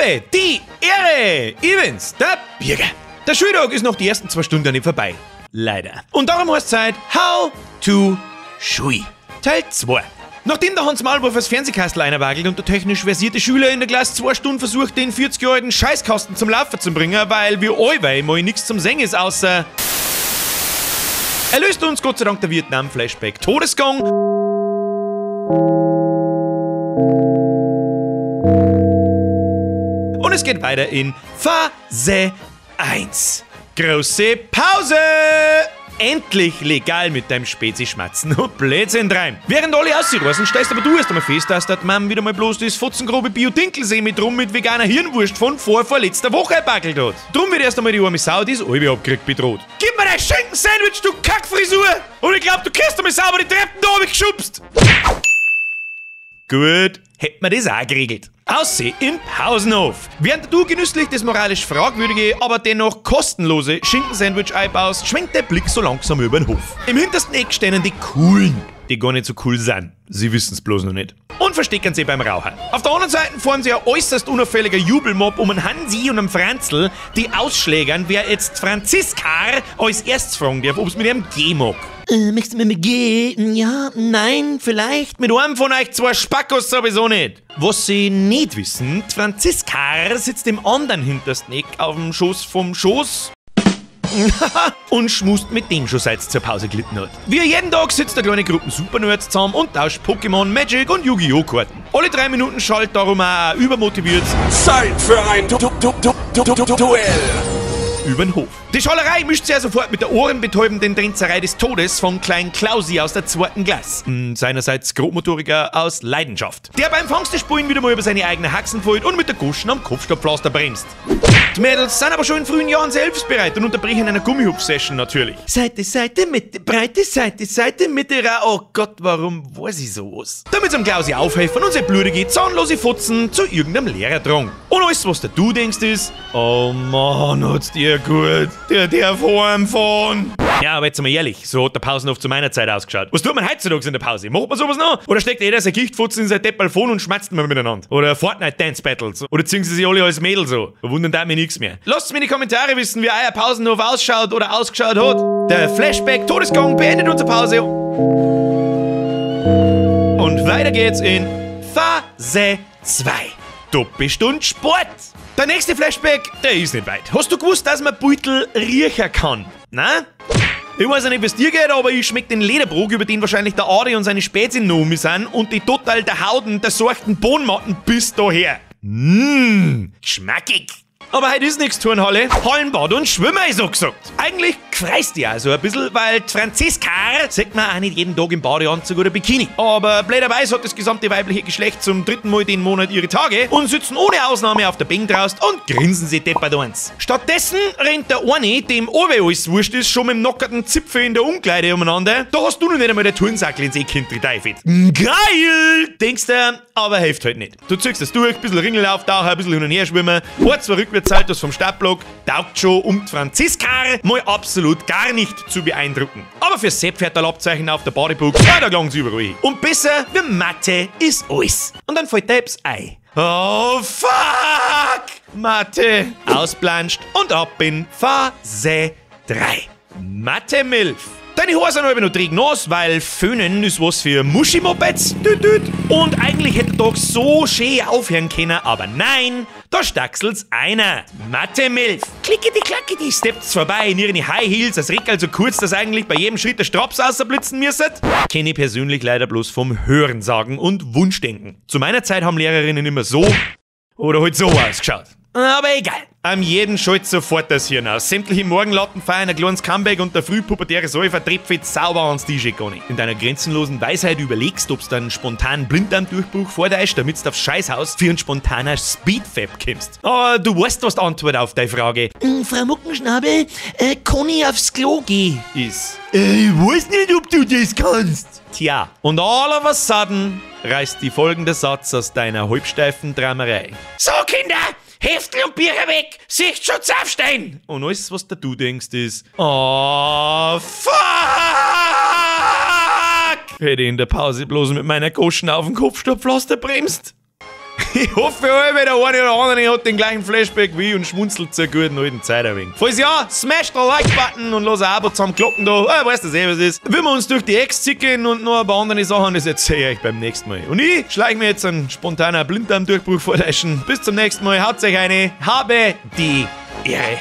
Habe die Ehre! Ich bin's, der Birger. Der Schultag ist noch die ersten 2 Stunden nicht vorbei. Leider. Und darum heißt Zeit How to Schui. Teil 2. Nachdem der Hans Maulwurf als Fernsehkastel einwackelt und der technisch versierte Schüler in der Klasse 2 Stunden versucht, den 40 Jahre alten Scheißkasten zum Laufen zu bringen, weil wir allweil mal nix zum Singen ist, außer... Erlöst uns Gott sei Dank der Vietnam-Flashback Todesgong. Und es geht weiter in Phase 1. Große Pause! Endlich legal mit deinem Spezi schmatzen und Blödsinn treiben. Während alle ausreißen, stellst aber du erst einmal fest, dass der Mann wieder mal bloß das fotzengrobe Bio-Dinkelsee mit rum mit veganer Hirnwurst von vorletzter Woche gebackelt hat. Drum wird erst einmal die arme Sau, die es alle abkriegt, bedroht. Gib mir dein Schinken-Sandwich, du Kackfrisur! Und ich glaub, du kriegst einmal sauber die Treppen da oben geschubst! Gut, hätten wir das auch geregelt. Ausseh im Pausenhof. Während du genüsslich das moralisch fragwürdige, aber dennoch kostenlose Schinkensandwich einbaust, schwenkt der Blick so langsam über den Hof. Im hintersten Eck stehen die Coolen, die gar nicht so cool sind. Sie wissen's bloß noch nicht. Und verstecken sie beim Rauchen. Auf der anderen Seite fahren sie ein äußerst unauffälliger Jubelmob um einen Hansi und einen Franzl, die ausschlägern, wer jetzt Franziska als erstes fragen darf, ob's mit ihrem G mag. Möchtest du mit mir gehen? Ja, nein, vielleicht. Mit einem von euch zwei Spackos sowieso nicht. Was sie nicht wissen, die Franziska sitzt im anderen hintersten Eck auf dem Schoß vom Schoß und schmust mit dem schon seit zur Pause gelitten hat. Wie jeden Tag sitzt der kleine Gruppen Super-Nerds zusammen und tauscht Pokémon, Magic und Yu-Gi-Oh! Karten. Alle 3 Minuten schallt darum auch übermotiviert Zeit für ein Duell über den Hof. Die Schollerei mischt sich ja sofort mit der ohrenbetäubenden Tränzerei des Todes von Klein Klausi aus der 2. Klasse. Seinerseits Grobmotoriker aus Leidenschaft. Der beim Fangstespulen wieder mal über seine eigene Haxen fällt und mit der Guschen am Kopfstadtpflaster bremst. Die Mädels sind aber schon in frühen Jahren sehr hilfsbereit und unterbrechen eine Gummihupf-Session natürlich. Seite, Seite, Mitte, Breite, Seite, Seite, Mitte, ra. Oh Gott, warum weiß ich sowas? Damit am Klausi aufhelfen und sein blutige, zahnlose Fotzen zu irgendeinem Lehrer drang. Und alles, was du denkst, ist, oh Mann, hat's dir gut, der darf heimfahren. Ja, aber jetzt mal ehrlich, so hat der Pausenhof zu meiner Zeit ausgeschaut. Was tut man heutzutage in der Pause? Macht man sowas noch? Oder steckt jeder sein Gichtfutzen in sein Deppalfon und schmatzt man miteinander? Oder Fortnite Dance Battles? Oder ziehen sie sich alle als Mädel so? Wundern da mir nichts mehr. Lasst mir in die Kommentare wissen, wie euer Pausenhof ausschaut oder ausgeschaut hat. Der Flashback Todesgong beendet unsere Pause. Und weiter geht's in Phase 2. Doppelstunde Sport. Der nächste Flashback, der ist nicht weit. Hast du gewusst, dass man Beutel riechen kann? Na? Ich weiß ja nicht, wie's dir geht, aber ich schmeck den Lederbrok, über den wahrscheinlich der Adi und seine Spätzle noch sind und die total der Hauden der sorgten Bohnmatten bis daher. Mmm, geschmackig. Aber heute ist nix Turnhalle, Hallenbad und Schwimmer ist so gesagt. Eigentlich freust dich auch so ein bisschen, weil die Franziska sieht man auch nicht jeden Tag im Badeanzug oder Bikini. Aber blöderweise hat das gesamte weibliche Geschlecht zum 3. Mal den Monat ihre Tage und sitzen ohne Ausnahme auf der Bank draußen und grinsen sich deppert eins. Stattdessen rennt der eine, dem alles wurscht ist, schon mit dem nockerten Zipfel in der Umkleide umeinander. Da hast du noch nicht einmal der Turnsackel ins Eck hinterteufelt. Geil! Denkst du, aber hilft halt nicht. Du ziehst das durch, bisschen Ringellauf tauchen, ein bisschen hin und her schwimmen, ein, zwei Rückwärtssaltos vom Startblock, taugt schon, um die Franziska mal absolut gar nicht zu beeindrucken. Aber für Seepferdalabzeichen auf der Bodybook, ja, da gelangen sie überall hin. Und besser wie Mathe ist alles. Und dann fällt der Apps ein. Oh, fuck! Mathe! Ausplanscht und ab in Phase 3. Mathe-Milf. Deine Haare sind aber noch träg nass, weil Föhnen ist was für Muschi-Mopeds. Düt, düt. Und eigentlich hätte der Tag so schön aufhören können, aber nein, da stachselt's einer. Mathe-Milf. Klickety-klackety steppt's vorbei in ihren High Heels, das Rickerl so kurz, dass eigentlich bei jedem Schritt der Straps außerblitzen müsset. Kenne ich persönlich leider bloß vom Hörensagen und Wunschdenken. Zu meiner Zeit haben Lehrerinnen immer so oder halt so ausgeschaut. Aber egal. Am jeden schaltet sofort das Hirn aus. Sämtliche Morgenlatten feiern ein kleines Comeback und der frühpubertäre Säufer trepft sauber ans Tisch gar nicht. In deiner grenzenlosen Weisheit überlegst, ob's dann spontan Blinddarmdurchbruch vordeischt, damit du aufs Scheißhaus für ein spontaner Speedfab kommst. Aber du weißt, was die Antwort auf deine Frage Frau Muckenschnabel, kann ich aufs Klo gehen? Ist. Ich weiß nicht, ob du das kannst. Tja, und all of a sudden reißt die folgende Satz aus deiner halbsteifen Dramerei. So, Kinder! Heftel und Bier weg! Sichtschutz aufstehen! Und alles, was du denkst, ist... Oh, fuck! Hätte ich in der Pause bloß mit meiner Goschen auf den Kopfstadtpflaster bremst. Ich hoffe, der eine oder andere hat den gleichen Flashback wie ich und schmunzelt zur guten alten Zeit ein wenig. Falls ja, smash den Like-Button und lass ein Abo zusammen Glocken da. Weißt du eh, was ist. Wenn wir uns durch die Ex zicken und noch ein paar andere Sachen, das erzähle ich euch beim nächsten Mal. Und ich schleiche mir jetzt einen spontanen Blinddarmdurchbruch vortäuschen. Bis zum nächsten Mal. Haut euch eine. Habe die Ehre.